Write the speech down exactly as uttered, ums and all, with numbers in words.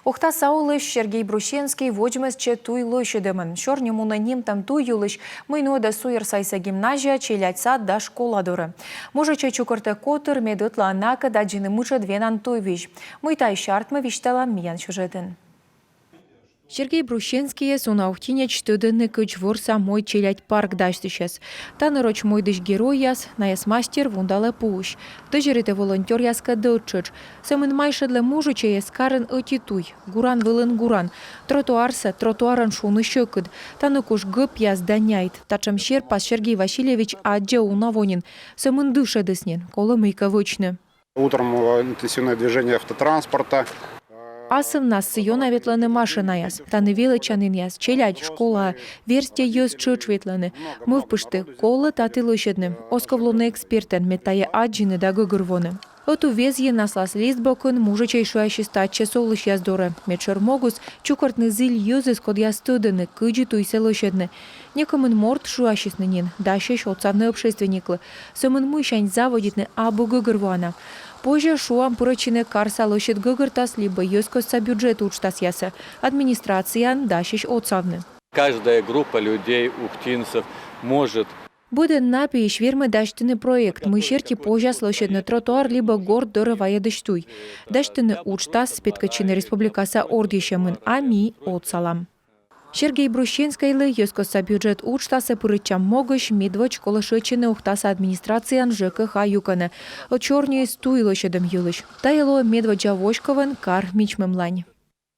Ухтаса олысь Сергей Брусенский водзмӧстчӧ туй лӧсьӧдӧмын. Сёрни мунӧ нимтӧм туй йылысь, мый нуӧдӧ Суйӧрсайса гимназия, челядь сад да школа дорӧ. Мужичӧй чукӧртӧ котыр, мед ӧтлаын накӧд аддзыны мытшӧд венан туйвизь. Мый таысь артмӧ, висьталам миян сюжетын. Сергей Брусенскийӧс уна охтинеч тӧдӧны кыдз вӧрса «Мой челядь» парк дасьтысьӧс. Тані роч мойдысь геройяс, найӧс мастер вундалӧ пуысь. Дӧзьӧритӧ волонтёръяскӧд ӧттшӧтш. Сӧмын майшӧдлӧ мужичӧйӧс карын ӧти туй. Гуран вылын гуран. Тротуарсӧ тротуарӧн шуны сьӧкыд. Тані куш гӧпъяс да няйт. Татшӧм серпас Сергей Васильевич аддзӧ уна во нин. Сӧмын дышӧдіс нин. Колӧ мыйкӧ вӧчны. Утром э, интенсивное движение автотранспорта. Асывнас ёна ветлӧны машинаяс. Тані велӧдчанінъяс, челядь школаӧ, верстьӧ йӧз тшӧтш ветлӧны. Мӧвпышті, колӧ таті лӧсьӧдны. Оз ков лоны экспертӧн, мед тайӧ аддзыны да гӧгӧрвоны. Ӧтуввезйын аслас лист бокын мужичӧй шыасис татчӧс олысьяс дорӧ. Медшӧр могыс — чукӧртны зіль йӧзӧс, кодъяс тӧдӧны, кыдзи туйсӧ лӧсьӧдны. Некымын морт шыасисны нин, дасьӧсь отсавны общественниклы. Сӧмын мыйсянь заводитны, абу гӧгӧрвоана. Позьӧ, шуам, пырӧдчыны карса лӧсьыд гӧгӧртас либӧ йӧзкостса бюджет уджтасъясӧ. Администрацияын дасьӧсь отсавны. Каждая группа людей, ухтинцев, может... Быдӧн на пиысь вермӧ дасьтыны проект, мый серти позяс лӧсьӧдны тротуар либӧ горт дорӧ вайӧдысь туй. Дасьтыны уджтас, петкӧдчыны республикаса ордйысьӧмын, а ми отсалам. Сергей Брусенскийлы йӧзкостса бюджет уджтасӧ пырӧдчан могысь медводз колӧ шыӧдчыны Ухтаса администрацияын ЖКХ юкӧнӧ. Ӧд сёрниыс туй лӧсьӧдӧм йылысь. Тайӧ лоӧ медводдза воськовӧн кар мичмӧмлань.